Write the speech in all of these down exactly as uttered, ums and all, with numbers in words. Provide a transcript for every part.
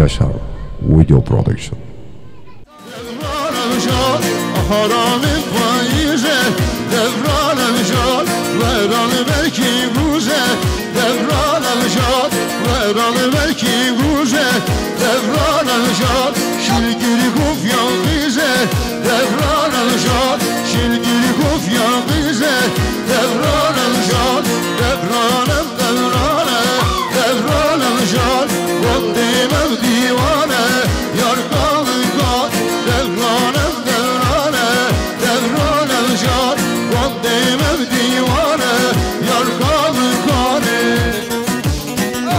Şar Video Production. Devran evşar, haramê payîze, devran evşar, weran belkî guze, devran evşar, weran belkî guze, devran evşar, şilgir gufyan xize, devran evşar, şilgir gufyan xize, devran evşar, devran ev Devrane, devrane mijar, bondê me dîwane, yar kalika. Devrane, devrane, devrane mijar, bondê me dîwane, yar kalikane.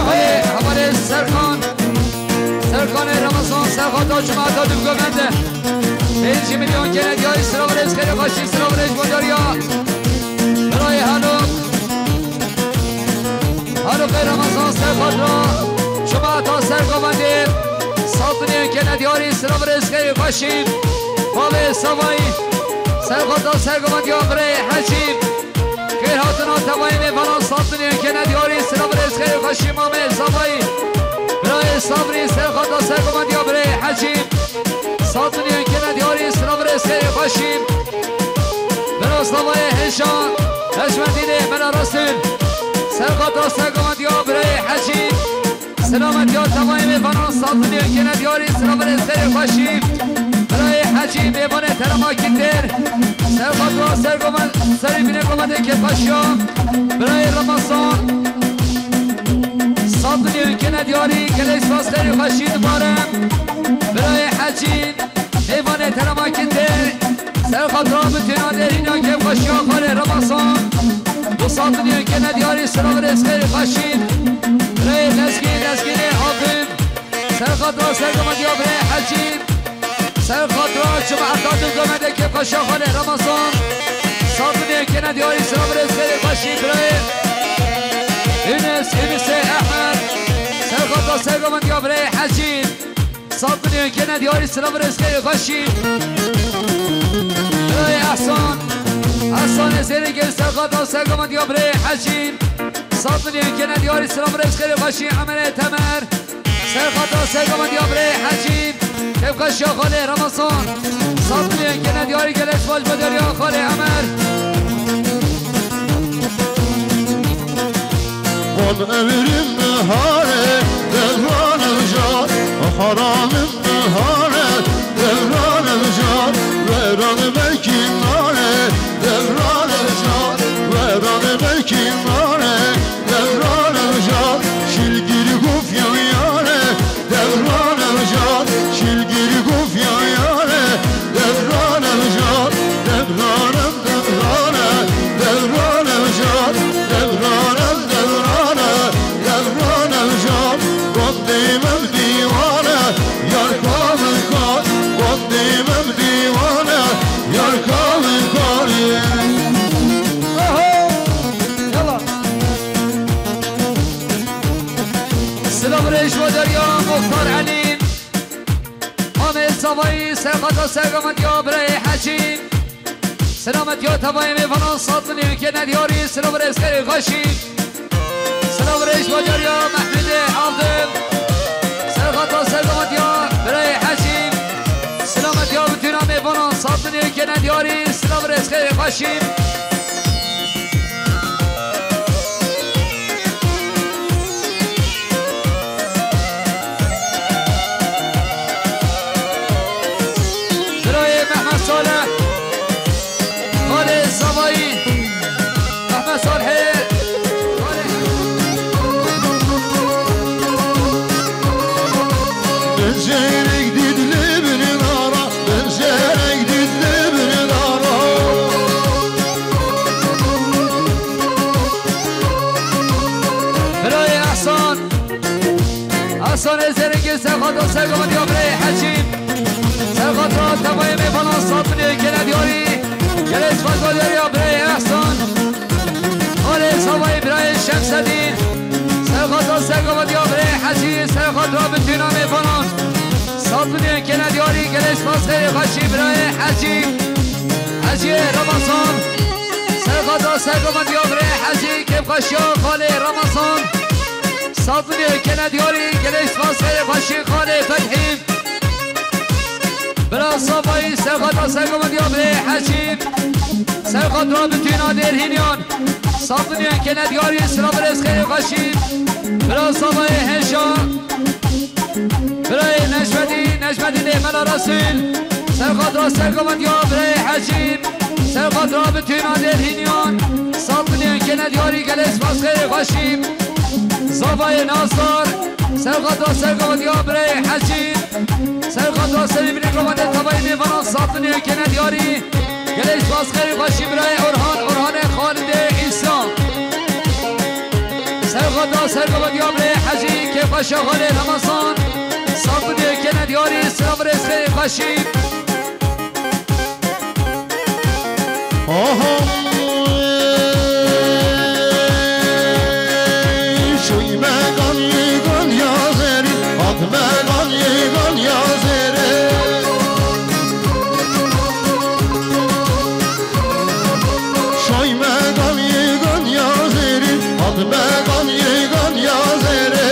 Hey, hevalê Serkan, Serkanê Ramazan, Serkan Taçma, Tadim Gömende. Pêncî milyon kene diyarî, silav rêz, xêr û xweşî, silav rêz, bo deriya. Birayê Halok. Halokê Ramazan ser xatra, cemaeta ser govendê. Sed milyon kene diyarî, silav rêz, xêr û xweşî. Bavê Savayî, ser xatra ser govendiya birayê Hecî. Xêr hatina tevayê mêvanan, sed milyon kene diyarî, silav rêz, xêr û xweşî, mamê Savayî. Birayê Sabrî, ser xatra ser govendiya birayê Hecî. Sed milyon kene diyarî, silav rêz, xêr û xweşî. Bira Savayê Hêşa, Hejmendînê, Mela Resûl. Ser xatra ser govendiya birayê Hecî. Silametiya tevayê mêvanan, sed milyon kene diyarî, silav rêz, xêr û xweşî. Birayê Hecî, mêvanê terema Kindir. Ser xatra ser govend, serê bînê govendê kêfxweşiya. Birayê Ramazan. Sed milyon kene diyarî, gelek spas, xêr û xweşî dibare. Birayê Hecî, mêvanê terema Kindir. Ser xatra bitîna nêrîna kêfxweşiya xalê Ramazan. Du sed milyon kene diyarî, silav rêz, xêr û xweşî. Rê lezgî, lezgînê Abim. Ser xatra ser govendiya birayê Hecî. Ser xatra cemaeta Dulgomedê kêfxweşiya xalê Ramazan. Sed milyon kene diyarî, silav rêz, xêr û xweşî birayê. Yunus, Yunusê Ehmed. Ser xatra ser govendiya birayê Hecî. Sed milyon kene diyarî, silav rêz, xêr û xweşî. Birayê Ehsan. Ehsanê Zêrîngil, ser xatra ser govendiya birayê Hecî. Sed milyon kene diyarî, silav rêz, xêr û xweşî, Emerê Temer. Ser xatra ser govendiya birayê Hecî. Kêfxweşiya xalê Ramazan. Sed milyon kene diyarî, gelek spas, bo deriya xalê Emer. Wan emirî mihare, devran evjar, haramî mihare, devran evjar, weran belkî nare, devran evjar, weran belkî nare, devran evjar, şilgir gufyan yare, devran evjar, şilgir gufyan yare, devran evjar, devran ev devrane, devran evjar, devran ev devrane, devran evjar, bondê me dîwane, yar kalikar, bondê me dîwane, yar kalikar. Oho! Yalla. Silav rêz bo deriya Muxtar Elî. Amê Zavayî, ser xatra ser govendiya birayê Hecî. Silametiya tevayê mêvanan, sed milyon kene diyarî, silav rêz, xêr û xweşî. Silav rêz bo deriya Mehmedê Avdim. Ser xatra ser govendiya birayê Hecî. Silametiya bitîna mêvanan, sed milyon kene diyarî, silav rêz, xêr û xweşî. Birayê Mehmet Salih, xalê Zavayî, Mehmet Salihê, xalê. Pencerek dît li bin dara, pencerek dît li bin dara. Birayê Ehsan. Ehsanê Zêrengî, ser xatra ser govendiya birayê Hecî. Ser xatra tevayê mêvanan, sed milyon kene diyarî. Gelek spas bo deriya birayê Ehsan. Xalê Zavayî, birayê Şemsedîn. Ser xatra ser govendiya birayê Hecî, ser xatra bitîna mêvanan. Sed milyon kene diyarî, gelek spas, xêr û xweşî birayê Hecî. Hecî Ramazan. Ser xatra ser govendiya birayê Hecî, kêfxweşiya xalê Ramazan. Sat milyon kene diyarî, gelê spas xêrê xweşî xalê Fethî. Bira Savayî, serxata sergovendiya birê Hecî. Serxata bitûna Dêrhîniyan. Sat milyon kene diyarî, silav rêz xêrê xweşî. Bira Savayê Hêşa. Birayê Necmedî, Necmedî Nêmela Resûl. Serxata sergovendiya birê Hecî. Serxata bitûna Dêrhîniyan. Sat milyon kene diyarî, gelê spas xêrê xweşî. Zavayê Nasar. Serxata sergovendiya birê Hecî. Serxata serî binê govendê tevayê mêvanan sat milyon kene diyarî. Gelê spas xêrê xweşî birayê Orhan, Orhanê Xalidê Îsa. Serxata sergovendiya birê Hecî, kêfxweşa xalê Remezan. Sat milyon kene diyarî, silav rêz xêrê xweşî. Aha. Şoy me gan yê gan ya zerî, hat me gan yê gan ya zerî. Şoy me gan yê gan ya zerî, hat me gan yê gan ya zerî.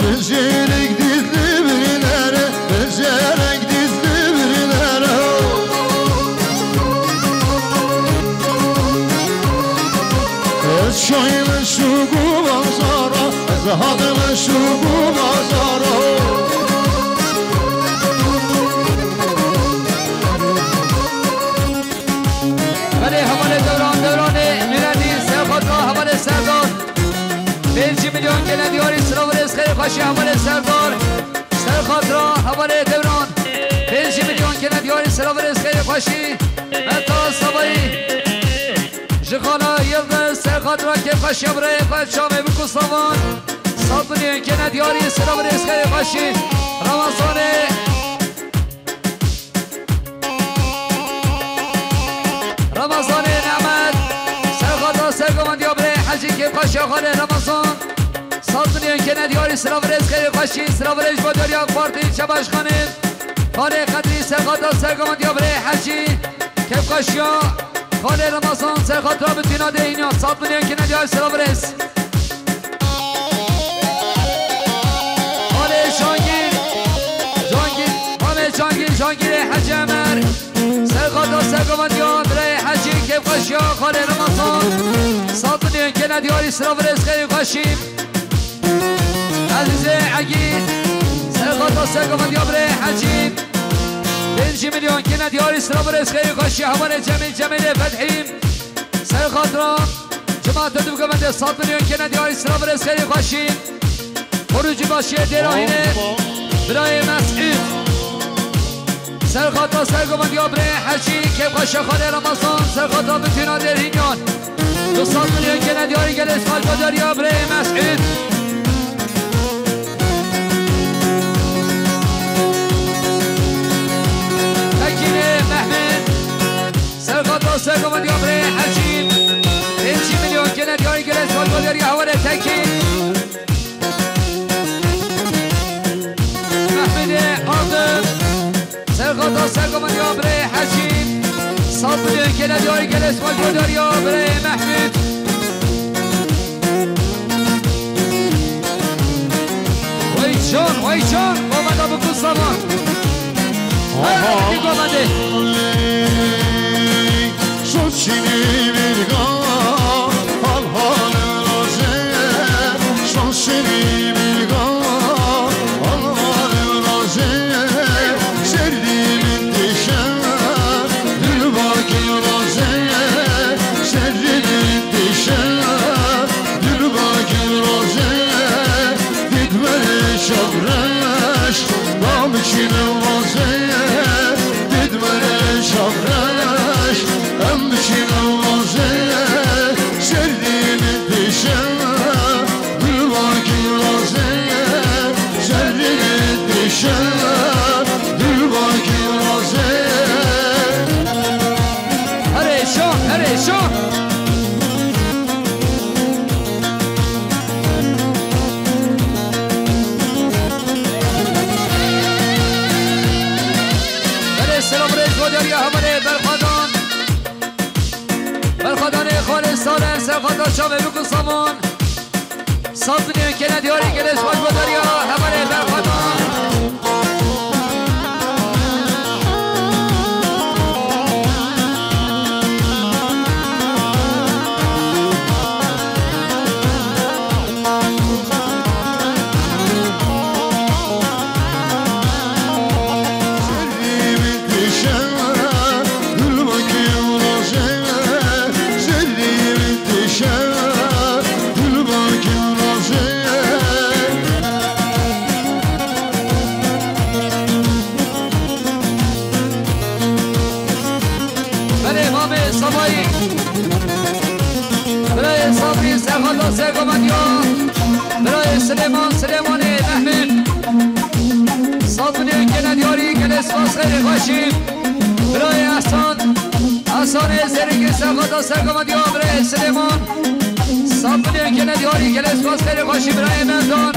Becerek dizli birlere, becerek dizli birlere. Ez şoy me şû ku bazara, ez hat me şû ku bazara. Belê hevalê Dewran, Dewranê Nûredîn, serxatra hevalê Serdar. Pêncî milyon kene diyarî, silav rêz xêrê xweşî hevalê Serdar. Serxatra hevalê Dewran. Pêncî milyon kene diyarî, silav rêz xêrê xweşî. Meta Savayî. Ji xala Yildiz, serxatra kêfxweşiya birayê xwe Çavê Bikû Savan. Sat milyon kene diyarî, silav rêz xêrê xweşî. Ramazanê Ramazanê Nemet, serxata sergovendiya birê Hecî kêfxweşiya xalê Ramazan. Sat milyon kene diyarî silav rêz xêrê xweşî, silav rêz bo deriya Partî Çebaşxanê. Xalê Qedrî serxata sergovendiya birê Hecî kêfxweşiya xalê Ramazan, serxata bitîna Dêrhîniyan, sat milyon kene diyarî silav rêz. Xalê Cangîr, Cangîr, Mamê Cangîr, Cangîrê Hecî Emer. Serxata sergovendiya birayê Hecî kêfxweşiya xalê Remezan. Sat milyon kene diyarî silav rêz xêrê xweşî. Ezîzê Egîd. Serxata sergovendiya birayê Hecî. Pêncî milyon kene diyarî silav rêz xêrê xweşî hevalê Cemîl, Cemîlê Fethî. Serxatra Cemaatê di govendê sat milyon kene diyarî silav rêz xêrê xweşî. Xurûcî başiyê Dêrahînê birayê Mesûd. Serxata sergovendiya birê Hecî kêfxweşa xalê Remezan, serxata bitîna Dêrhîniyan. Du sat milyon kene diyarî gelê spas bo deriya birê Mesûd. Tekînê Mehmet. Serxata sergovendiya birê Hecî. Pêncî milyon kene diyarî gelê spas bo deriya hevalê Tekîn. Mehmedê Adim. Serxata sergovendiya birê Hecî. Sat milyon kene diyarî gelê spas bo deriya birê Mehmûd. Wey can, wey can, govenda Bikû Savan. Aha. Her govendê. Şoşînî bilga, hal hal roje. Şoşînî bilga, hal hal roje. Şerdî min dişe, dil bakî roje. Şerdî min dişe, dil bakî roje. Didmere şavreş, namçîne vaze. Didmere şavreş, em biçîne vaze. Şerdî min dişe, dil bakî roje. Şerdî min dişe, dil bakî roje. Herê şo, herê şo. Belê selam rêz bo deriya hevalê Berxwedan. Berxwedanê Xata çavê bikin saman. Saz milyon kene diyarî gelêş baş badariya hevalê berxana. Belê, Mamê Savayî. Birayê Sabrî, Serhata Sergomendiya. Birayê Silêman, Silêmanê Mehmet. Saz milyon kene diyarî, gelê spas xeyrê xweşî. Birayê Ehsan, Ehsanê Zêrikê, Serhata Sergomendiya. Birayê Silêman, saz milyon kene diyarî, gelê spas xeyrê xweşî. Birayê Merdan,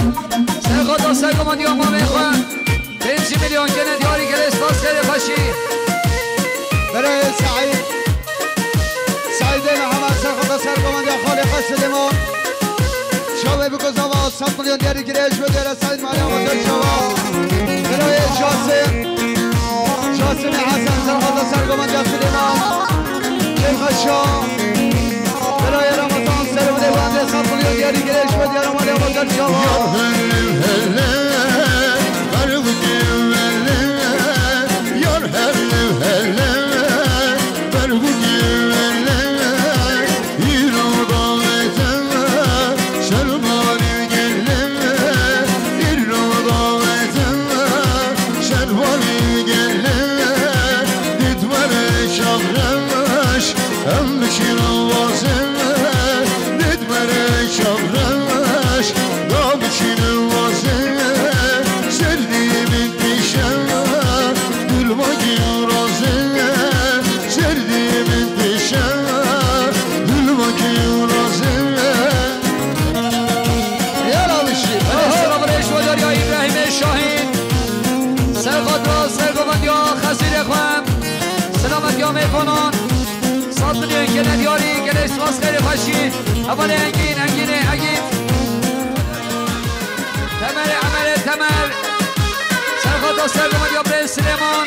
Serhata Sergomendiya, mamê xwe. Pêncî milyon kene diyarî, gelê spas xeyrê xweşî. Birayê Seîd. Seîdê Mihemed, Serhata Sergomendiya, xalê xwe Silêman. Çavê biko zava, sed milyon diyarî, gelê ji bo diyara Seîd Maliya Wezir çava. Birayê Casim. Casimê Hesen, Serhata Sergomendiya, Silêman. Kêfxweşa. Birayê Ramazan, Serhata Sergomendiya, sed milyon diyarî, gelê ji bo diyara Maliya Wezir çava. Yar her lev hele, ber bûkî hele, îro davete, şervanî gele, îro davete, şervanî gele, dît were şaxreş, em biçîn wazê, dît were şaxreş, da biçîn wazê, serdî min pêşe. Gulbakî razê, serdî min pêşe. Gulbakî razê. Ya Rabî şî. Selam reş ve derya İbrahimê Şahîn. Serxatra sergovendiya xezîrê xwe. Selamet ya mêvanan. Sed milyon kene diyarî, gelê spas xeyrê xweşî. Hevalê Engîn, Engînê Egîn. Temerê Emerê Temer. Serxata sergovendiya birê Silêman.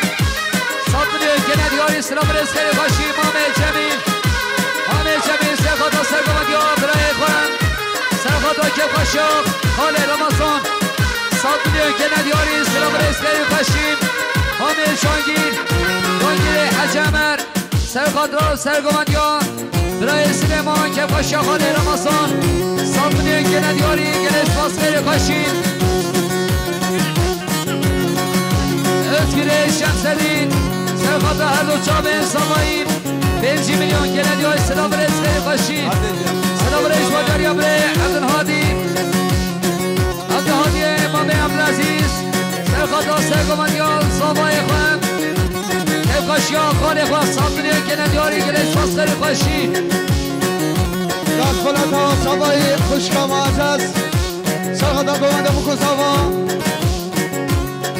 Sed milyon kene diyarî, silav rêz xeyrê xweşî, mamê Cemîl. Mamê Cemîl, serxata sergovendiya birayê xwe. Serxata kêfxweşiya xalê Ramazan. Sed milyon kene diyarî, silav rêz xeyrê xweşî. Mamê Cangîr. Cangîrê Hecî Emer. Serxatra sergovendiya birayê Silêman, kêfxweşiya xalê Ramazan. Sed milyon kene diyarî, gelê spas xeyrê xweşî. Özgürê Şemsedîn, serxata her du çavên Savayî. Pêncî milyon kene diyarî, silav rêz xeyrê xweşî. Silav rêz ve derya birê Evdin Hadî. Evdin Hadî, Mamê Evdilezîz. Serxata sergovendiya zavayê xwe. Kêfxweşiya xalê xwe, sed milyon kene diyarî, gelê spas xeyrê xweşî. Destxelata Savayî, xwişka Muazzez. Serxata govende biko zava.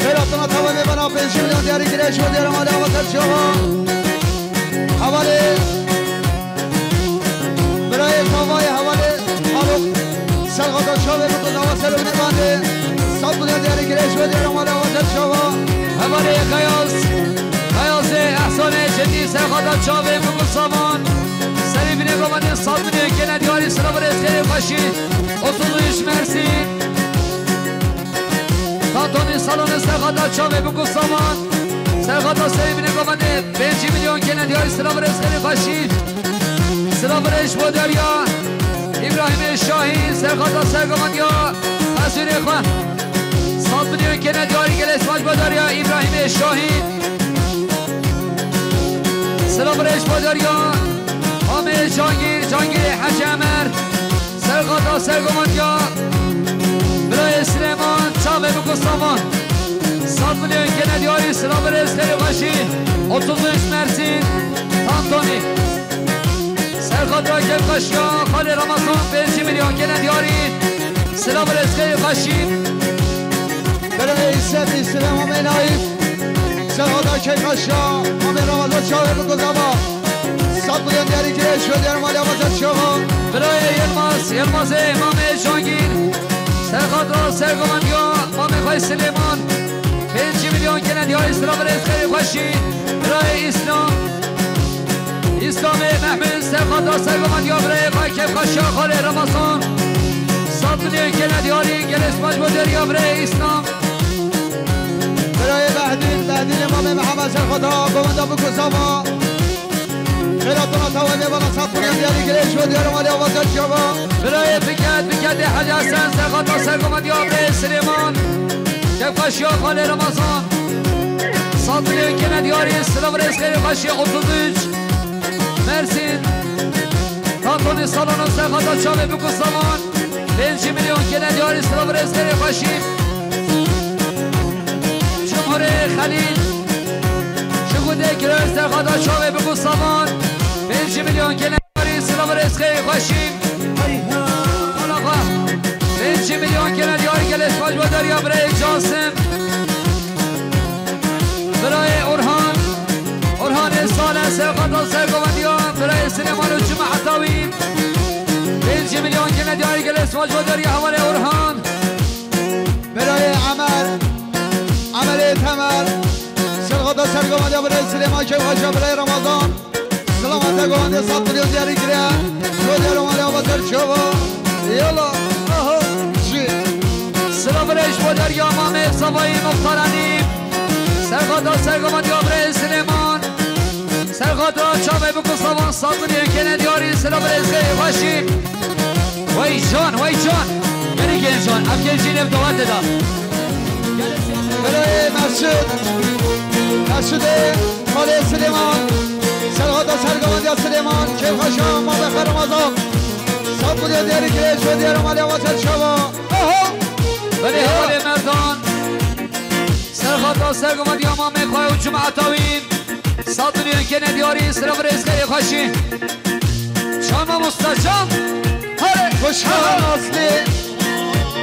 Xêratina tava mêvana pêncî milyon diyarî, gelê ji bo diyara mala Wezir çava. Hevalê Birayê Savayê, hevalê Faruk. Serxata çavê biko zava, ser û nêvandê. Sed milyon diyarî, gelê ji bo diyara mala Wezir çava. Hevalê Xeyaz. Xeyazê Ehsanê Cedî, serxata çavê biko savan. Serî binê govendê, sed milyon kene diyarî, silav rêz xeyrê xweşî. Otuz üç Mersin. Tantoni salonê serxata çavê biko savan. Serxata serî binê govendê, pêncî milyon kene diyarî, silav rêz xeyrê xweşî. Silav rêz bo derya. İbrahimê Şahîn, serxata sergovendiya xezîrê xwe. Sed milyon kene diyarî, gelê spas bo derya İbrahimê Şahîn. Silav rêz bo derya. Amê Cangîr, Cangîrê Hecî Emer. Serxata sergovendiya birayê Silêman, çavê biko savan. Sed milyon kene diyarî, silav rêz xeyrê xweşî. Otuz üç Mersin, Tantoni. Serxata kêfxweşiya xalê Ramazan, pêncî milyon kene diyarî, silav rêz xeyrê xweşî. Birayê Semî, Silêman Mê Naîf. Serxata kêfxweşiya Mamê Ramazan, çavê biko zava. Sed milyon diyarî kirê, ji bo diyar malê Abazer çawa. Birayê Yilmaz, Yilmazê Mamê Cangîr. Serxatra sergovendiya Mamê xwe Silêman. Pêncî milyon kene diyarî, silav rêz xêrê xweşî. Birayê Îslam. Îslamê Mehmûd, serxatra sergovendiya birayê xwe kêfxweşiya xalê Remezan. Sed milyon kene diyarî, gelê spas bo diyariya birayê Îslam. Birayê Behdîn, Behdînê Mamê Mihemed, serxatra govenda Bikû Sava. Xêra tona tawayê bana sed milyon diyarî kirê, ji bo diyara malê Abazer çawa. Birayê Biket, Biketê Hecî Hesen, serxatra sergovendiya birayê Silêman. Kêfxweşiya xalê Remezan. Sed milyon kene diyarî, silav rêz xêrê xweşî otuz üç. Mersîn. Kantonê Salonû, serxatra çavê Bikû Savan. Pêncî milyon kene diyarî, silav rêz xêrê xweşî. Cumhurê Xelîl. Ji xwe dê kirê, serxatra çavê Bikû Savan. Pêncî milyon kene diyarî, silav rêz xêrê xweşî. Hala xwe. Pêncî milyon kene diyarî, gelê spas bo diyariya birayê Casim. Birayê Orhan. Orhanê Saleh, serxatra sergovendiya birayê Silêman û Cuma Etawî. Pêncî milyon kene diyarî, gelê spas bo diyariya hevalê Orhan. Birayê Emer, Emerê Temer, serxatra sergovendiya birayê Silêman, kêfxweşiya birayê Remezan. Silav te govendê sed milyon diyarî kirê, ji bo diyara malê Abazer çawa. Yala, aha, jî. Silav rêz bo diyariya Mamê Savayî Muxtar Elî. Serxatra sergovendiya birayê Silêman. Serxatra çavê Bikû Savan, sed milyon kene diyarî, silav rêz xêrê xweşî. Wey can, wey can. Gelî gencan, ev genc jî nêv dawetê de. Belê Mesûd. Mesûdê xalê Silêman. Serxatra sergovendiya Silêman. Kêfxweşa Mamê xwe Remezan. Sed milyon diyarî kirê, ji bo diyara malê Abazer çawa. Aha! Belê hevalê Merdan. Serxatra sergovendiya Mamê xwe û Cuma Etawî. Sed milyon kene diyarî, silav rêz xêrê xweşî. Çan mamosta, çan. Hare. Xwişka Nazlî.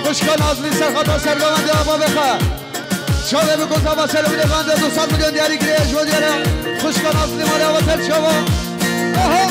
Xwişka Nazlî, serxatra sergovendiya Mamê xwe. Çavê Bikû Sava, serê xwe dê govendê du sed milyon diyarî kirê, ji bo diyara xwişka Nazlî malê Abazer çawa. Aha.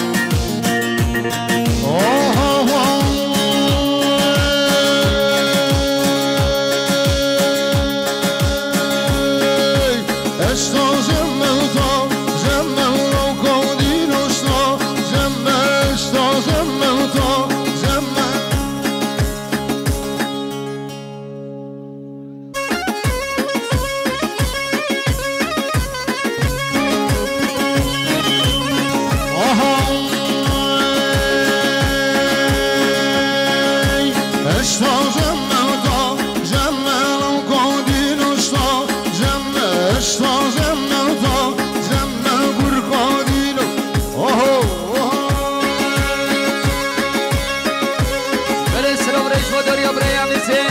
Belê, silav rêz bo diyariya birayê Emîzê.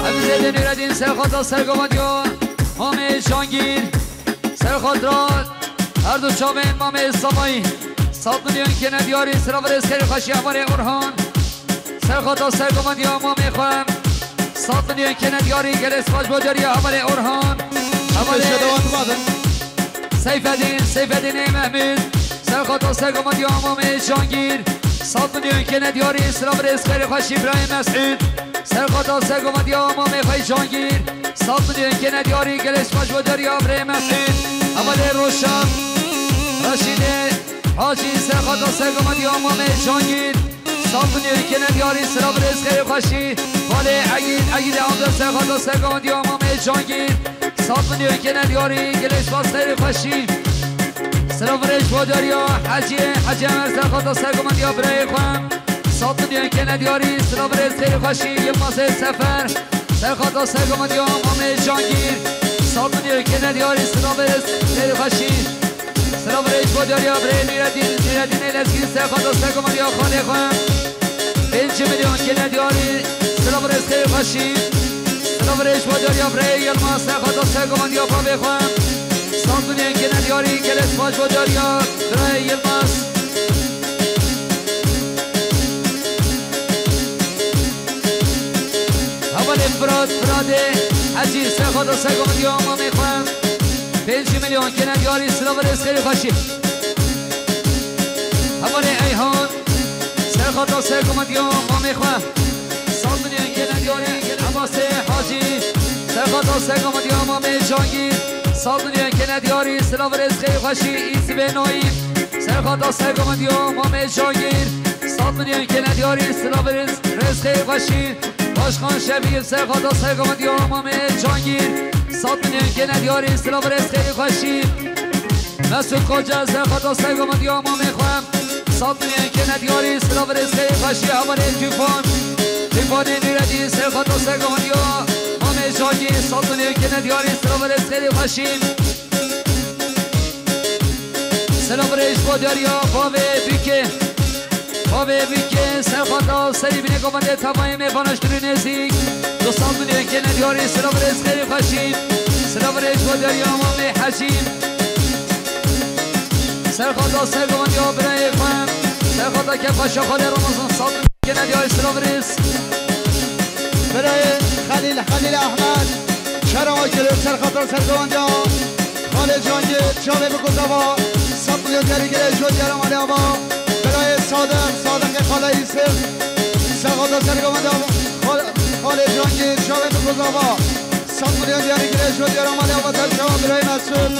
Emîzê dê Nûredîn, serxatra sergovendiya Mamê Cangîr. Serxatra her du çavên Mamê Savayî. Sed milyon kene diyarî, silav rêz xêrê xweşî hevalê Orhan. Serxatra sergovendiya Mamê xwe. Sed milyon kene diyarî, gelê spas bo diyariya hevalê Orhan. Hevalê Seyfedîn, Seyfedînê Mehmûd. Serxatra sergovendiya Mamê Cangîr. Sed milyon kene diyarî, silav rêz xêrê xweşî birayê Mesûd. Serxatra sergovendiya Mamê xwe Cangîr. Sed milyon kene diyarî, gelê spas bo diyariya birayê Mesûd. Hevalê Roşan. Reşîdê Hacî, serxatra sergovendiya Mamê Cangîr. Sed milyon kene diyarî, silav rêz xêrê xweşî. Xalê Egîd, Egîdê Amca, serxatra sergovendiya Mamê Cangîr. Sed milyon kene diyarî, gelê spas xêrê xweşî. Silav rêz bo diyariya Hecî, Hecî Emer, serxatra sergovendiya birayê xwe. Sed milyon kene diyarî, silav rêz xêrê xweşî. Yilmazê Sefer, serxatra sergovendiya Mamê Cangîr. Sed milyon kene diyarî, silav rêz xêrê xweşî. Silav rêz bo diyariya birayê Nûredîn, Nûredînê Lezgîn, serxatra sergovendiya xalê xwe. Pêncî milyon kene diyarî, silav rêz xêrê xweşî. Silav rêz bo diyariya birayê Yilmaz, serxatra sergovendiya bavê xwe. Sed milyon kene diyarî, gelê spas bo diyariya birayê Yilmaz. Hevalê Firat, Firatê Hecî, serxatra sergovendiya Mamê xwe. Pêncî milyon kene diyarî, silav rêz xêrê xweşî. Eyhan, serxata sergovendiya mamê xwe. Sed milyon kene diyarî, Ebasê Hacî. Serxata sergovendiya mamê Cangîr. Sed milyon kene diyarî, silav rêz xêr xweşî, Îsibê Nayîm. Serxata sergovendiya mamê Cangîr. Sed milyon kene diyarî, silav rêz, rêz xêr xweşî. Başkan Şevî, serxata sergovendiya mamê Cangîr. Sed milyon kene diyarî, silav rêz xêr xweşî. Mesûd Xoca, serxata sergovendiya mamê xwe. Sed milyon kene diyarî, silav rêz xêr xweşî, hevalê Tufan. Tufanê Nûredîn, serxata sergovendiya mamê Cangîr. Sed milyon kene diyarî, silav rêz xêr xweşî. Silav rêz bo diyariya bavê Bîkê. Bavê Bîkê, serxata serî binê govendê tevayê mêvana ji dûrî nêzîk. Du sed milyon kene diyarî, silav rêz xêr xweşî. Silav rêz bo diyariya mamê Hecî. Serxata sergovendiya birayê xwe. Serxata kefa şaxalê Ramazan sed milyon kene diyarî, silav rêz. Birayê Xelîl, Xelîl Ehmed. Şerava Kirê, serxata sergovendiya Xalê Cangîr, çavê bi gozava, sed milyon diyarî girê ji diyara malê ava. Birayê Sadiq, Sadiqê Xalê Îsif, serxata sergovendiya Xal-, Xalê Cangîr, çavê bi gozava, sed milyon diyarî girê ji diyara malê ava, ser çava birayê Mesûd.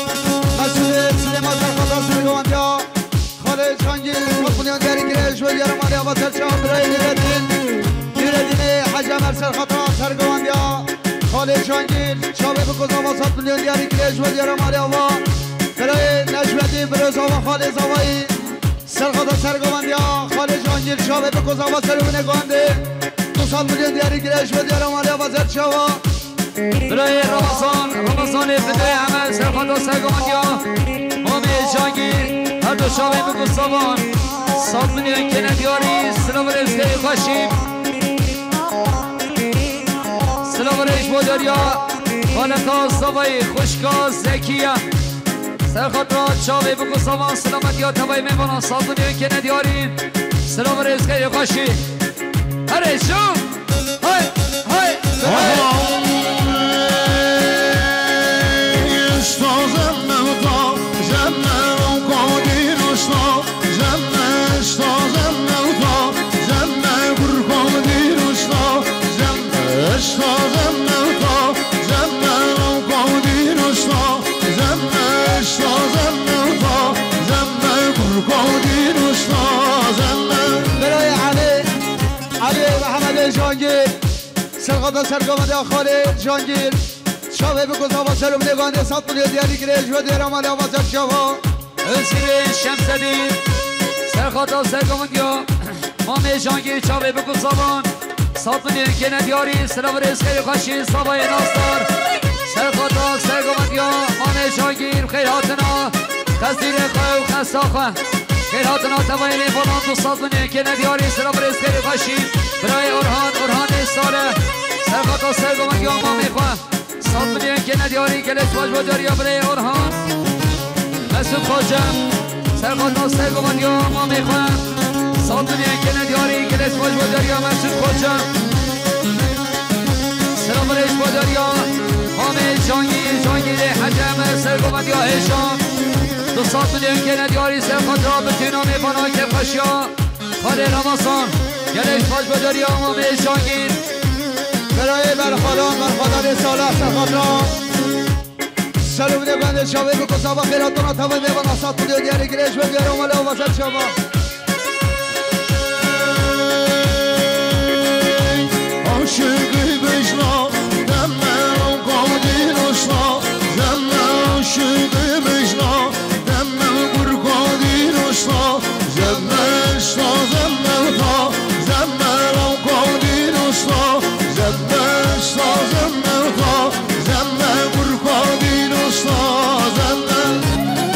Mesûdê Silêman, serxata sergovendiya Xalê Cangîr, sed milyon diyarî girê ji diyara malê ava, ser çava birayê Nûredîn. Nûredînê Hecî Emer, serxata sergovendiya Xalê Cangîr, çavê bi gozava, sed milyon diyarî girê ji diyara malê ava. Birayê Necmedîn, birê Zava, Xalê Zavayî, serxata sergovendiya Xalê Cangîr, çavê bi gozava, serûnê govendê. Du sed milyon diyarî girê ji diyara malê ava, ser çava. Birayê Ramazan, Ramazanê Fidê Emel, serxata sergovendiya mamê Cangîr, her du çavê bi gozavan. Sed milyon kene diyarî, silav rêz xêr xweşî. Silav rêz bo diyariya xaleta Zavayê, xwişka Zekiye. Serxata çavê bi gozavan, silametiya tevayê mêvanan, sed milyon kene diyarî. Silav rêz xêr xweşî. Herê çû. Hay, hay. Birayê Elî, Elî Mehemedê Cangîr, serxata sergovendiya Xalê Cangîr, çavê bi gozava, serûnê govendê, sed milyon diyarî girê ji diyara malê ava, ser çava. Özîrê Şemsedîn, serxata sergovendiya mamê Cangîr, çavê bi gozavan. Sed milyon kene diyarî, silav rêz xêr xweşî, Zavayê Nastar. Serxata sergovendiya mamê Cangîr, xêr hatina. Xezîrê xwe û xesta xwe. Xêr hatina tevayê mêvanan, du sed milyon kene diyarî, silav rêz xêr xweşî. Birayê Orhan, Orhanê Salih. Serxata sergovendiya mamê xwe. Sed milyon kene diyarî, gelek baş bo diyariya birê Orhan. Mesûd Xoca, serxata sergovendiya mamê xwe. Sed milyon kene diyarî, gelek baş bo diyariya Mesûd Xoca. Silav rêz bo diyariya mamê Cangîr, Cangîrê Hecî Emer, sergovendiya hêja. Du sed milyon kene diyarî, serxata bi tîna mêvana kêfxweşiya. Xalê Ramazan, gelek baş bo diyariya mamê Cangîr. Birayê Berxadan, Berxadanê Salih, serxata. Serûnê govendê, çavê bi gozava, xêr hatina tevayê mêvanan, sed milyon diyarî girê ji diyara malê ava, ser çava.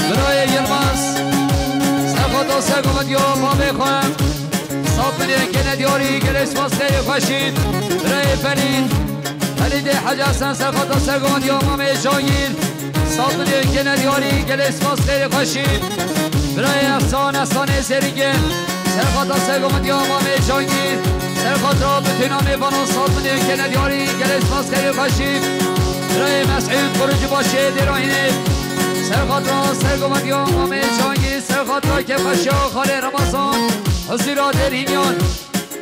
Birayê Yilmaz, serxata sergovendiya mamê xwe. Sed milyon kene diyarî, gelek spas xêr xweşî. Birayê Felîd, Felîdê Hecî Hesen, serxata sergovendiya mamê Cangîr. Sed milyon kene diyarî, gelek spas xêr xweşî. Birayê Efsan, Efsanê Zêrîngê, serxata sergovendiya mamê Cangîr. Serxata bi tîna mêvanan, sed milyon kene diyarî, gelek spas xêr xweşî. Birayê Mesûd, Kurucî Başê Dêrahînê. Serxata sergovendiya Mamê Cangîr, serxata kêfxweşiya xalê Remezan, huzura Dêrhîniyan.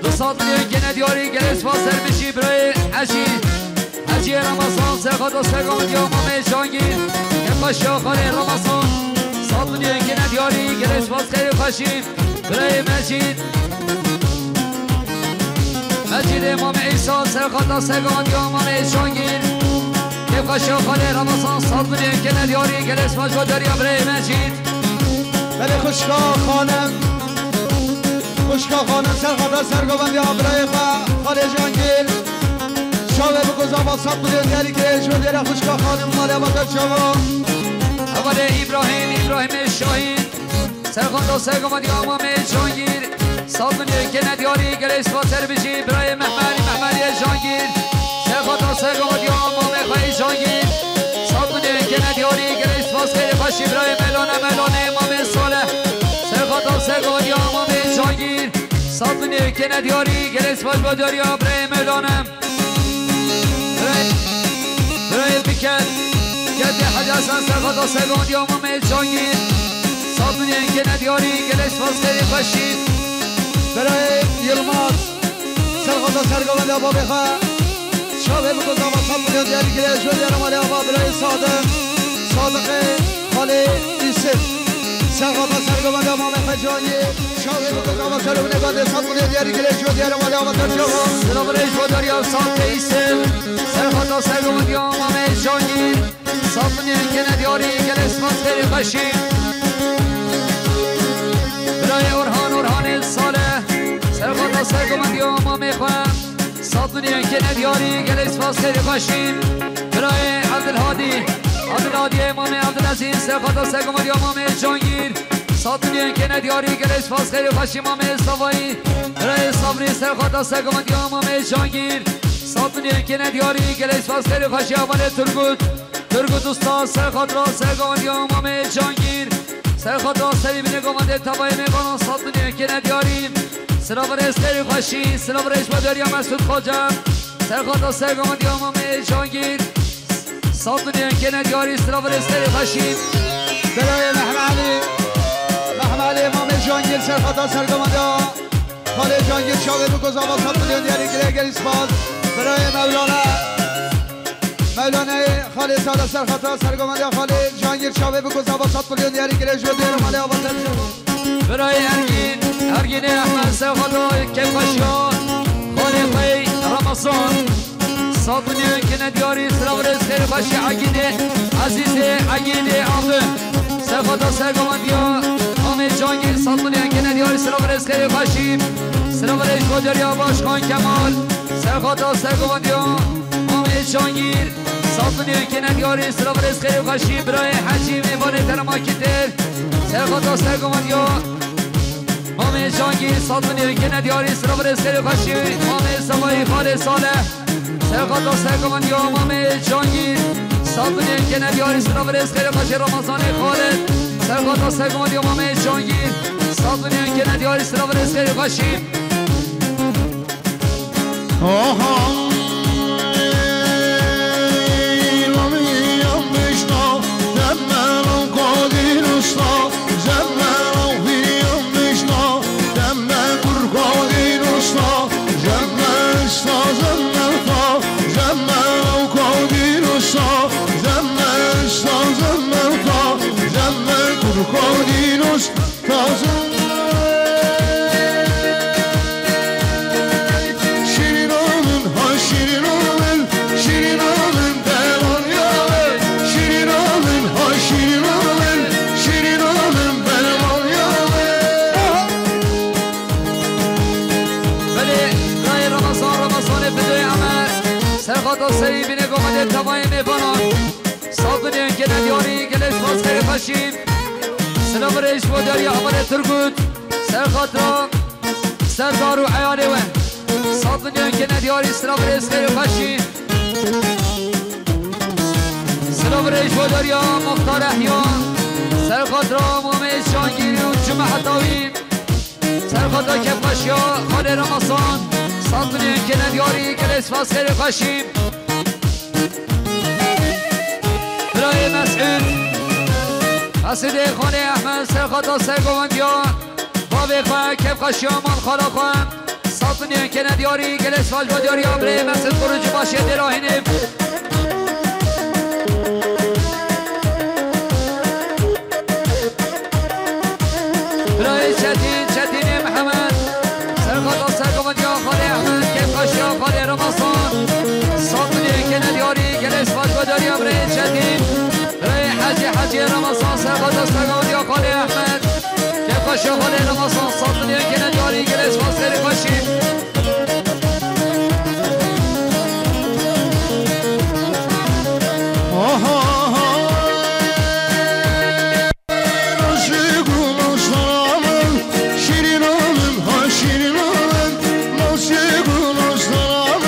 Du sed milyon kene diyarî, gelê spas ser bijî birayê Hecî. Hecî Remezan, serxata sergovendiya Mamê Cangîr, kêfxweşiya xalê Remezan. Sed milyon kene diyarî, gelê spas xêr û xweşî birayê Mecîd. Mecîdê Mamê Îsa, serxata sergovendiya Mamê Cangîr. Kêfxweşiya xalê Remezan, sed milyon kene diyarî, gelê spas bo diyariya birayê Mecîd. Belê xwişka xanim, xwişka xanim, serxata sergovendiya birayê xwe, xalê Cangîr. Çavê biko zava sed milyon diyarî kê, ji bo diyara xwişka xanim, malê ava te çava. Hevalê Îbrahîm, Îbrahîmê Şahîn. Serxata sergovendiya Mamê Cangîr, sed milyon kene diyarî, gelê spas ser bijî birayê Mehmedî, Mehmedî Cangîr. Serxata sergovendiya Mamê xwe Cangîr, sed milyon kene diyarî, gelê spas xêr û xweşî birayê Mewlana, Mewlanê Mamê Saleh. Serxata sergovendiya Mamê Cangîr, sed milyon kene diyarî, gelê spas bo diyariya birayê Mewlana. Birayê, birayê Biker, Kedê Hecî Hesen, serxata sergovendiya Mamê Cangîr. Sed milyon kene diyarî, gelê spas xêr û xweşî. Birayê Yilmaz, serxata sergovendiya babê xwe. Çavê biko zava sed milyon diyarî kê, ji bo diyara malê ava birayê Sadiq. Sadiqê xalê Îsif. Serxata sergovendiya Mamê xwe Cangîr. Çavê biko zava ser û binê bandê sed milyon diyarî kê, ji bo diyara malê ava te çava. Silav û rêz bo diyariya Sadiqê Îsif. Serxata sergovendiya Mamê Cangîr. Sed milyon kene diyarî, gelê spas xêr û xweşî. Birayê Orhan, Orhanê Saleh. Serxata sergovendiya Mamê xwe. Sed milyon kene diyarî, gelê spas xêr û xweşî. Birayê Evdilhadî, Evdilhadiyê Mamê Evdilezîz, serxata sergovendiya Mamê Cangîr. Sed milyon kene diyarî, gelê spas xêr û xweşî Mamê Savayî. Birayê Sabrî, serxata sergovendiya Mamê Cangîr. Sed milyon kene diyarî, gelê spas xêr û xweşî hevalê Turgut. Turgut Usta, serxata sergovendiya Mamê Cangîr. Serxata serî binê govendê tevayê mêvanan, sed milyon kene diyarî. Silav û rêz xêr û xweşî, silav û rêz bo diyariya Mesûd Xoce. Serxata sergovendiya Mamê Cangîr. Sed milyon kene diyarî, silav û rêz xêr û xweşî. Birayê Mehmet Elî, Mehmet Elî Mamê Cangîr, serxata sergovendiya. Xalê Cangîr, çavê biko zava sed milyon diyarî kê, gelî spas. Birayê Mewlana. Mewlaneyê xalê Sade, serxata sergovendiya xalê Cangîr, çavê biko zava sed milyon diyarî kê, ji bo diyara malê ava te çava. Birayê Ergîn, Ergînê Ehmed, serxata kêfxweşiya xalê xwe Remezan. Sed milyon kene diyarî, silav û rêz xêr û xweşî Egîdê, Ezîzê Egîdê Abdul. Serxata sergovendiya Mamê Cangîr, sed milyon kene diyarî, silav û rêz xêr û xweşî. Silav û rêz bo diyariya Başkan Kemal. Serxata sergovendiya Mamê Cangîr, sed milyon kene diyarî, silav û rêz xêr û xweşî. Birayê Hecî, mêvanê terema Kitêr. Serxata sergovendiya Mamê Cangîr, sed milyon kene diyarî, silav û rêz xêr û xweşî. Mamê Savayî, xalê Saleh. Serxata sergovendiya Mamê Cangîr, sed milyon kene diyarî, silav û rêz xêr û xweşî Remezanê Xalid. Serxata sergovendiya Mamê Cangîr, sed milyon kene diyarî, silav û rêz xêr û xweşî. Aha. Şîrîna min, ha şîrîna min, şîrîna min dermanya min, şîrîna min, ha şîrîna min, şîrîna min dermanya min. Belê, birayê Remezan, Remezanê Fidoyê Emer, serxata serî binê govendê tevayê mêvanan. Sed milyon kene diyarî, gelê spas xêr û xweşî. Silav û rêz bo diyariya Amalê Turgut. Serxata Serdar û eyalê we. Sed milyon kene diyarî, silav û rêz xêr û xweşî. Silav û rêz bo diyariya Muxtar Ehya. Serxata Mamê Cangîrî û cimeheta wî. Serxata kêfxweşiya xalê Remezan. Sed milyon kene diyarî, gelê spas xêr û xweşî. Birayê Mesûd. Mesûdê Xalê Ehmed, serxata sergovendiya bavê xwe, kêfxweşiya mal xala xwe. Sat milyon kene diyarî, gelê spas bo diyariya birê Mesûd Kurucbaşê Dêrahînê. Birayê Çetîn, Çetînê Mihemed, serxata sergovendiya Xalê Ehmed, kêfxweşiya Xalê Remezan. Sat milyon kene diyarî, gelê spas bo diyariya birê Çetîn. Birayê Hecî, Hecî Remezan, serxata sergovendiya Xalê Ehmed. Kêfxweşiya Xalê Remezan, sat milyon kene diyarî, gelê spas, serê xweşî. Aha, aha. Aşık olmuşlar, şirin oğlum, ha şirin oğlum. Aşık olmuşlar,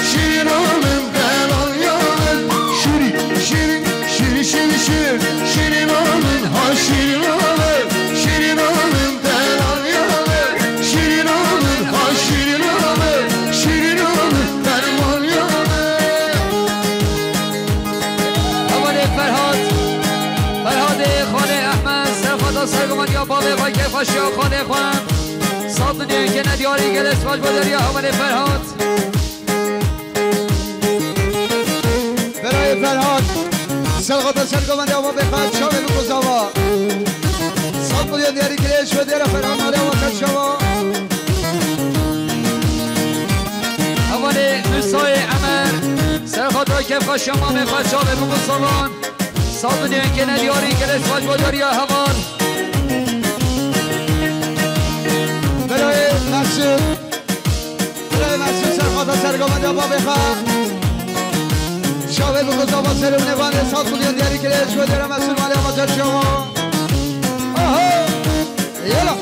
şirin oğlum, ben al yanım. Şirin, şirin, şirin, şirin, şirin, şirin oğlum, ha şirin oğlum. Şirin oğlum, ben al yanım. Şirin oğlum, ha şirin oğlum. Şirin oğlum, ben al yanım. Hevalê Ferhat, Ferhatê Xalê Ehmed, serxata sergovendiya bavê xwe, kêfxweşiya xalê xwe. Sat milyon kene diyarî, gelê spas bo diyariya hevalê Ferhat. Birayê Ferhat, serxata sergovendiya bavê xwe, çavê biko zava. Sat milyon diyarî, gelê ji bo diyara Ferhat, malê wa ket çava. Hevalê Musayê Emer, serxata kêfxweşiya mamê xwe, çavê biko salon. Sat milyon kene diyarî, gelê spas bo diyariya heval. Birayê Mesûd, birayê Mesûd, serxata sergovendiya bavê xwe. Çavê biko zava, serê nêvanê, sat milyon diyarî, gelê ji bo diyara Mesûd, malê wa ket çava. Aha! Yala.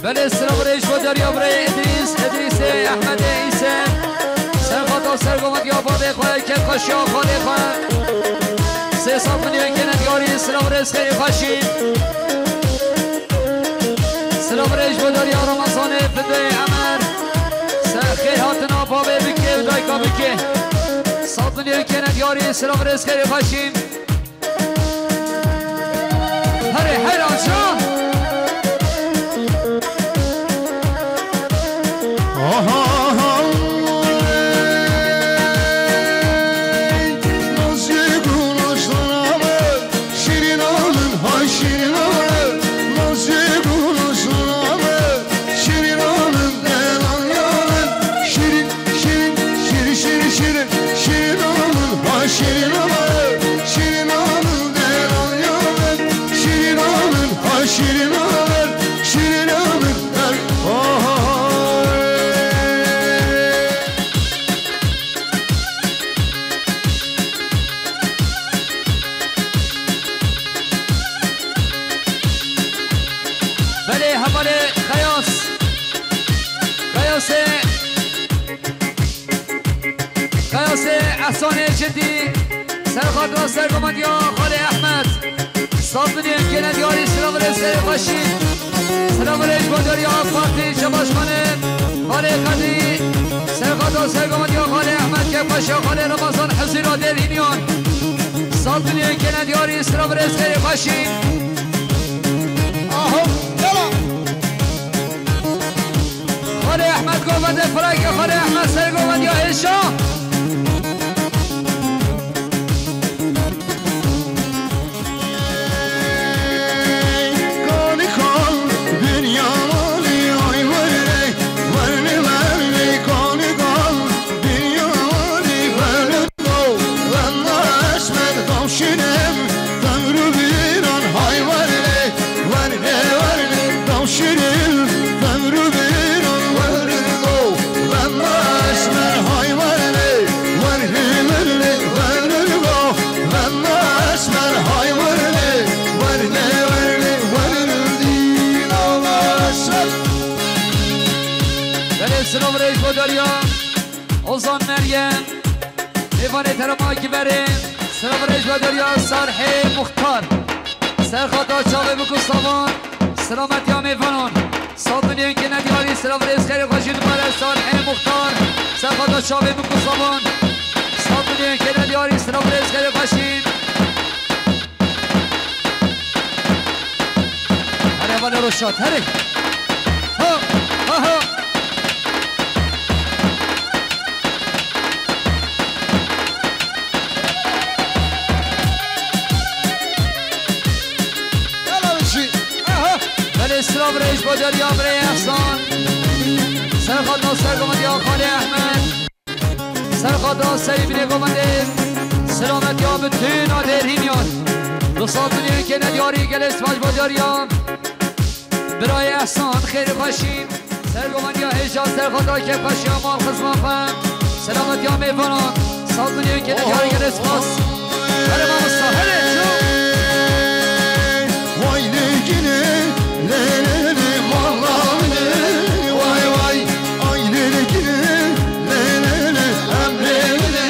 Belê, silav û rêz bo diyariya birê Îdrîs, Îdrîsê Ehmedê Îse. Serxata sergovendiya bavê xwe, kêfxweşiya xalê xwe. Sê sed milyon kene diyarî, silav û rêz, xêrê xweşî. Silav û rêz bo diyariya Remezanê, Fidayê Emer. Ser xêr hatina bavê bike û dayika bike. Sed milyon kene diyarî, silav û rêz, xêrê xweşî. Herê heyran şa. Aha, aha. Nazlı gülüşlerime, şirin oğlum, hay şirin oğlum. Nazlı gülüşlerime, şirin oğlum, ben al yanım. Şirin, şirin, şirin, şirin, şirin, şirin oğlum, ha şirin oğlum. Şirin oğlum, ben al yanım. Şirin oğlum, ha şirin oğlum. Şirin oğlum, ben... Oy. Belê hevalê Xeyas. Xeyasê, Xeyasê Ehsanê Cindî. Serxata sergovendiya Xalê Ehmed. Sed milyon kene diyarî, silav û rêz, xêrê xweşî. Silav û rêz bo diyariya AK Partî, Şebaşxanê Xalê Qedî. Serxata sergovendiya Xalê Ehmed, kêfxweşiya Xalê Remezan, Hezîra Dêrhîniyan. Sed milyon kene diyarî, silav û rêz, xêrê xweşî. Aho, yala. Xalê Ehmed govende, firayke Xalê Ehmed, sergovendiya êşa. Kanî kan, dinya malî, ay were, were, were, kanî kan, dinya malî, were. Valla esmer tavşirim, vemru biran hay verne, verne, verne, tavşirim, vemru biran verne go. Valla esmer hay verne, verne, verne, verne go. Valla esmer hay verne, verne, verne, verne din Allah esmer. Belê silav rêz bo diyariya Ozan Meryem. Mêvanê terema kiverê, silav rêz bo diyariya Sarhê Muxtar. Serxata çavê biko savan, silametiya mêvanan. Sed milyon kene diyarî, silav rêz, xêrê xweşî dibare Sarhê Muxtar. Xata çavê min ku savan. Sat milyon kene diyarî, silav rêz xêrê xweşî. Here vale Roşat, here. Ha, ha, ha. Yala wişî. Aha. Belê silav rêz bo derya birê Ehsan. Ser xata ser gomandiya Xalê Ehmed. Ser xata serî binê govendê, silametiya bitûna dêrhîniyan. Du sed milyon kene diyarî gelê spas bo diyariya. Birayê Ehsan xêr û xweşî. Ser govendiya hêja ser xata kêfxweşiya mal xizma xwe. Silametiya mêvanan. Sed milyon kene diyarî gelê spas. Here mamosta, here çû. Vay lê gine, lê lê lê, malla lê, vay vay. Ay lê lê gine, lê lê lê, emrê lê,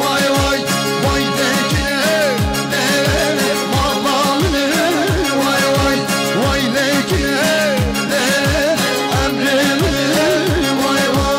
vay vay. Vay lê gine, lê lê lê, malla lê, vay vay. Vay lê gine, lê lê lê, emrê lê, vay vay.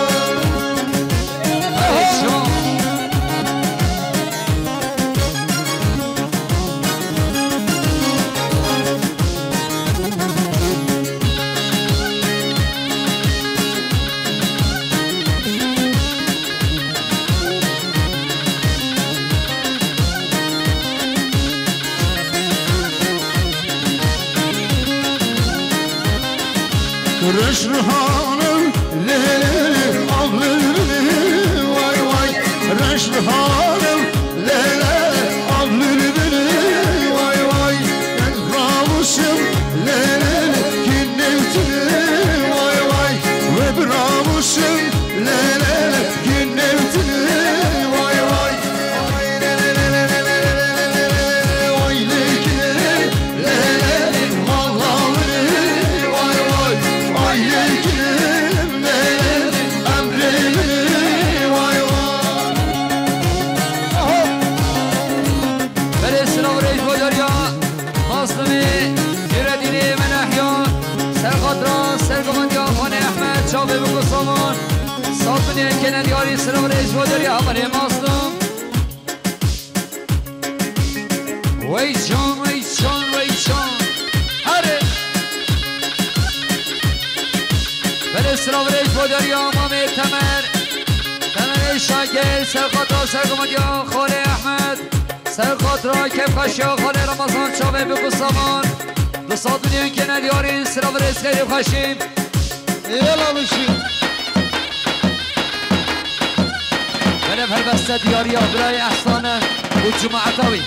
Reş rihanim, lê, lê, lê, av lê, lê, lê, vay, vay. Reş rihanim, lê, lê, lê, av lê, lê, lê, lê, vay, vay. Ez ramişim, lê, lê, lê, kinevtine, vay, vay. Ve biramişim, lê, lê, lê, kinevtine, vay, vay. Belê silav rêz bo derya, Mazlumê, Nureddînê, Menehya, ser xatira, ser gomandiya Xanê Ehmed, çavê biko saman, sed milyon kene diyarî silav rêz bo derya, belê Mazlum. Wey can, wey can, wey can. Hadi. Belê silav rêz bo derya Mamê Temer. Temer ê Şagel, ser xatira, ser gomandiya Xalê Ehmed. Ser xatira kêfxweşiya Xalê Ramazan, çavê biko saman. Du sed milyon kene diyarî, silav rêz xêr û xweşî. Yela bişî. Belê helbeste diyariya birayê Ehsane û cemaeta wî.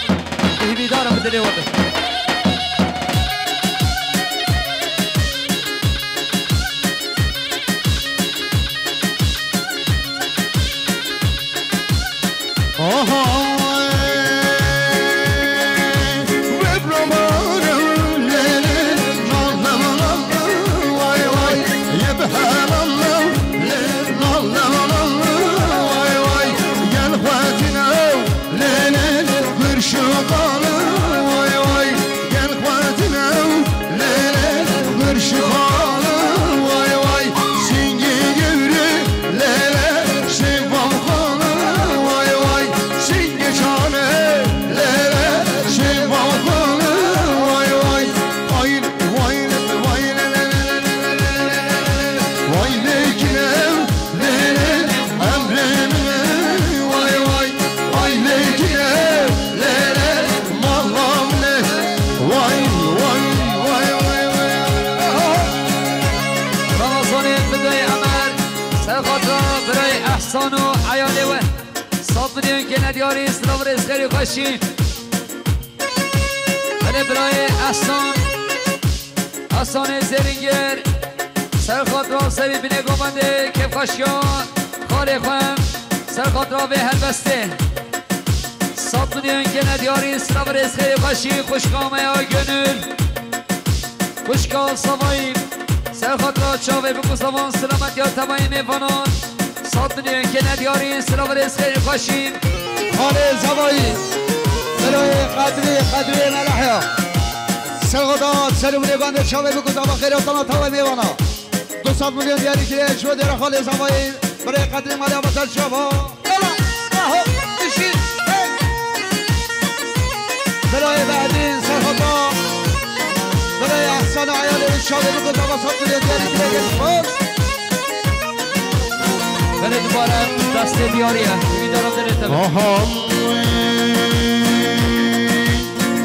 Hîvîdar im dilê we be. Aha. Ramazanê Fidayê Emer, ser xatira birayê Ehsan û eyalê we. Sed milyon kene diyarî, silav rêz xêr û xweşî. Belê birayê Ehsan, Ehsanê Zêrîngir, ser xatira serî binê govendê, kêfxweşiya xalê xwe, ser xatira vê helbestê. Sed milyon kene diyarî, silav rêz xêr û xweşî, xwişka me ya Gönül. Xwişka Savayî, ser xatira çavê biko savan, silametiya tevayê mêvanan. Sed milyon kene diyarî, silav rêz xêr û xweşî. Xalê Zavayî, Seroyê Qedrê, Qedrê Melehya. Ser xata, ser û milê bandê çavê biko zava xêr û tana tavê mêvana. Du sed milyon diyarî kiriye, ji bo dêra Xalê Zavayî. Birayê Qedrê Malê Abatel Çava. Yala. Aho. Bişî. Hey. Birayê Behdîn Serhata. Birayê Ehsan Ayalê Çavê Bikut Abasat Birê Diyarî Birê Gel Spor. Belê dubare destê diyarî ye. Ümîdara derê te be. Aha.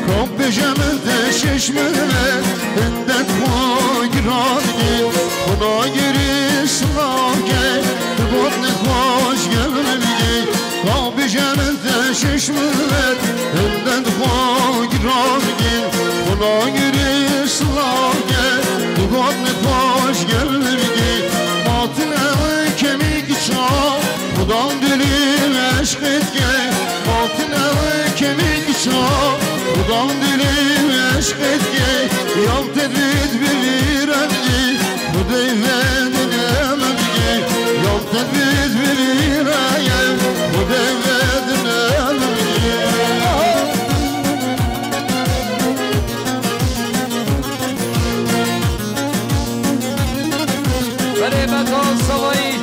Kom bêje min te şeş min ve, hindet xwe giran ye, xwe nagirî silav ke, tu got nexweş gel min ye. Kom bêje min te şeş min ve, hindet xwe giran ye, xwe nagirî silav ke, tu got nexweş gel min ye. Matine kemî giça, xudan dilî eşqet ke, matine kemî giça, xudan dilî eşqet ke, yam tedbît bivîrem ye, xudey vedin emem ye, yam tedbît bivîrem ye, xudey vedin emem ye. Belê Metan Savayî.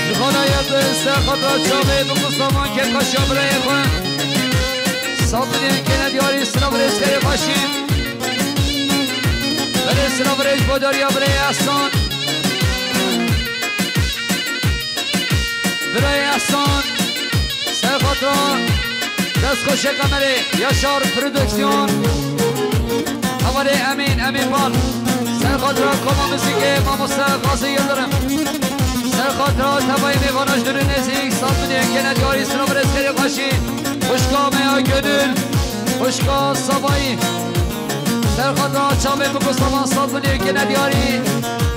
Ji xanaya te ser xatra çavê bi Mustafa Kekaşa birayê xwe. Sabirê kene diyarî silav rêzkerê xweşî. Belê silav rêz bo dariya birayê Ehsan. Birayê Ehsan. Ser xatra destxweşê Qemerê, Yaşar Prodüksiyon. Hevalê Emîn, Emîn Bal. Ser xatra koma muzîkê mamoste Gazi Yildirim. Ser xatra tevayê mêvana ji dûr û nêzîk, saz û nêkene diyarî silav rêzkerê xweşî. Xwişka me ya Gönül, xwişka Savayî. Ser xatra çavê Biko Savan, saz û nêkene diyarî.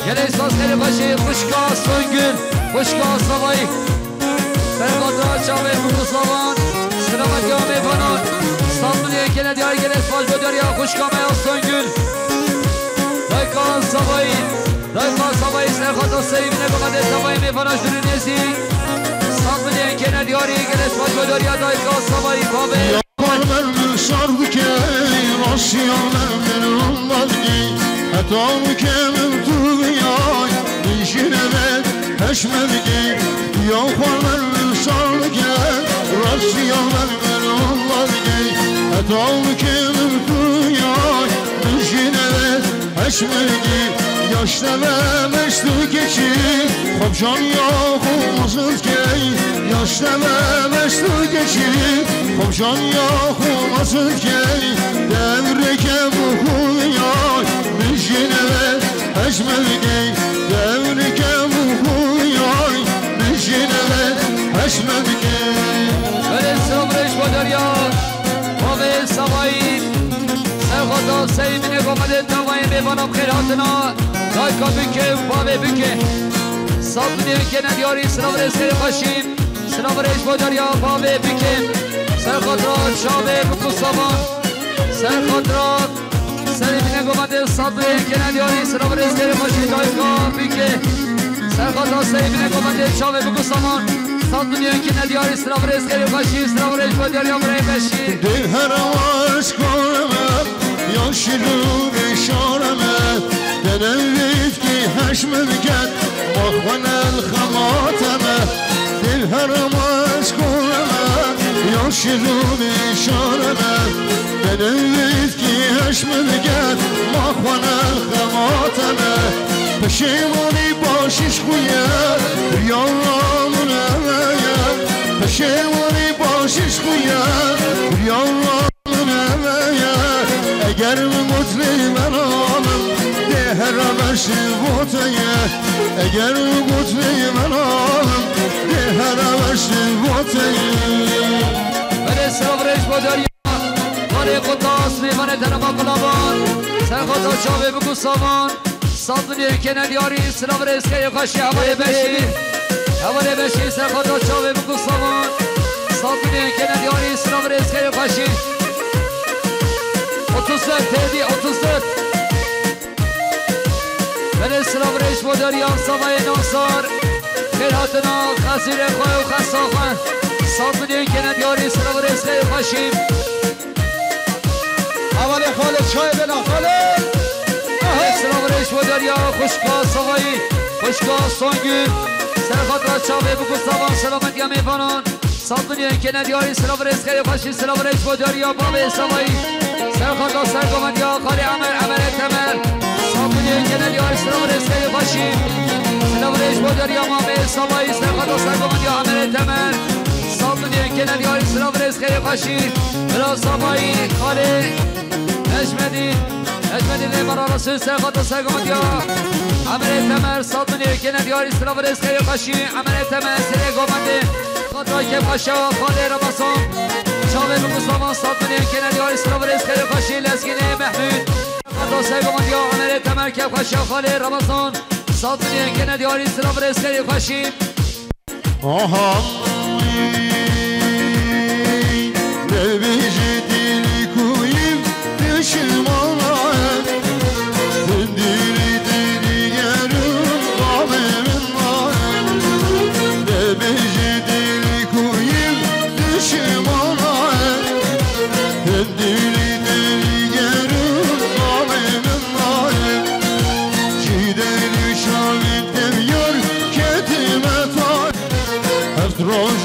Gelê sazkerê xweşî, xwişka Songül, xwişka Savayî. Ser xatra çavê Biko Savan, silamet ya mêvanan. Saz û nêkene diyarî, gelê spas bo dariya xwişka me ya Songül. Dayka Savayî, dayka Savayî, ser xatra seyvine gomede Savayî mêvana ji dûr û nêzîk. Saz û nêkene diyarî, gelê spas bo dariya dayka Savayî, bavê. Xwar min min şar dike, rasiya min min himma dike. Heta bike min tu biyay, min jî nebe heş me dike. Ya xwar min min şar dike, rasiya min min himma dike. Heta bike min tu biyay, min jî nebe heş me dike. Yaş nebe meştu keçî, xwebcan ya xwe mezin dike. Yaş nebe meştu keçî, xwebcan ya xwe mezin dike. Devreke bi xwe ya, min jî nebe heş me dike. Devreke bi xwe ya, min jî nebe heş me dike. Belê silav rêz bo dariya, bavê Savayî. Ser xatra seyvine gomede tevayê mêvana bi xêr hatina. Dayka Bike û bavê Bike. Saz û nêkene diyarî silav rêzkerê xweşî. Silav rêz bo dariya bavê Bike. Ser xatra çavê Biko Savan. Ser xatra seyvine gomede saz û nêkene diyarî silav rêzkerê xweşî dayka Bike. Ser xatra seyvine gomede çavê Biko Savan. Saz û nêkene diyarî silav rêzkerê xweşî, silav rêz bo dariya birayê Beşîr. Dê here weş kar me, ya şîr û bêşar me. Tenewît ki heş min ket, ma xwe ne li xemate me. Dil herem eşkore me, ya şîr û nîşane me. Tenewît ki heş min ket, ma xwe ne li xemate me. Peşêwanî başîş xuye, riyana min heye. Peşêwanî başîş xuye, riyana Eger min got lê menalim, dê here beşî bo te ye. Eger min got lê menalim, dê here beşî bo te ye. Belê silav rêz bo dariya. Barê qutas, mêvanê tenema qulaban. Ser xata çavê Biko Savan. Saz û nêkene diyarî, silav rêzkerê xweşî, hevalê Beşîr. Hevalê Beşîr, ser xata çavê Biko Savan. Saz û nêkene diyarî, silav rêzkerê xweşî. Otuz dört, hêdî, otuz dört. Belê silav rêz bo dariya, Savayê Namsar. Xêr hatina, xezîrê xwe û xesa xwe. Saz û nêkene diyarî, silav rêzkerê xweşî. Hevalê Xalid, çayê bêna Xalid. Aha. Silav rêz bo dariya, xwişka Savayî, xwişka Songül. Xatra çavê bûk û savan selametiya mêvanan. Sal dinyayên kêne diyarî, silav rêz xêrê xweşî, silav rêz bo diyariya bavê Savayî. Ser xata ser gomandiya xalê Emer, Emerê Temer. Sal dinyayên kêne diyarî, silav rêz xêrê xweşî. Silav rêz bo diyariya mamê Savayî. Ser xata ser gomandiya Emerê Temer. Sal dinyayên kêne diyarî, silav rêz xêrê xweşî. Bila Savayî, xalê Necmedîn. Necmedîn lê mera Resul ser xata ser gomandiya Emerê Temer. Sal dinyayên kêne diyarî, silav rêz xêrê xweşî. Emerê Temer serê gomandê. Xatra kêfxweşa xalê Ramazan. Çavê bûk û savan sal dinyayên kêne diyarî, silav rêz xêrê xweşî. Lezgînê Mehmûd. Xatra ser gomandiya Emerê Temer kêfxweşa xalê Ramazan. Sal dinyayên kêne diyarî, silav rêz xêrê xweşî. Aha. Nebêje dilî kuyim dişmana. Hindîrî dîgerim qalê min nayê. Nebêje dilî kuyim dişmana. Hindîrî dîgerim qalê min nayê. Ji derî şavên teviyar ketime tay. Heft roj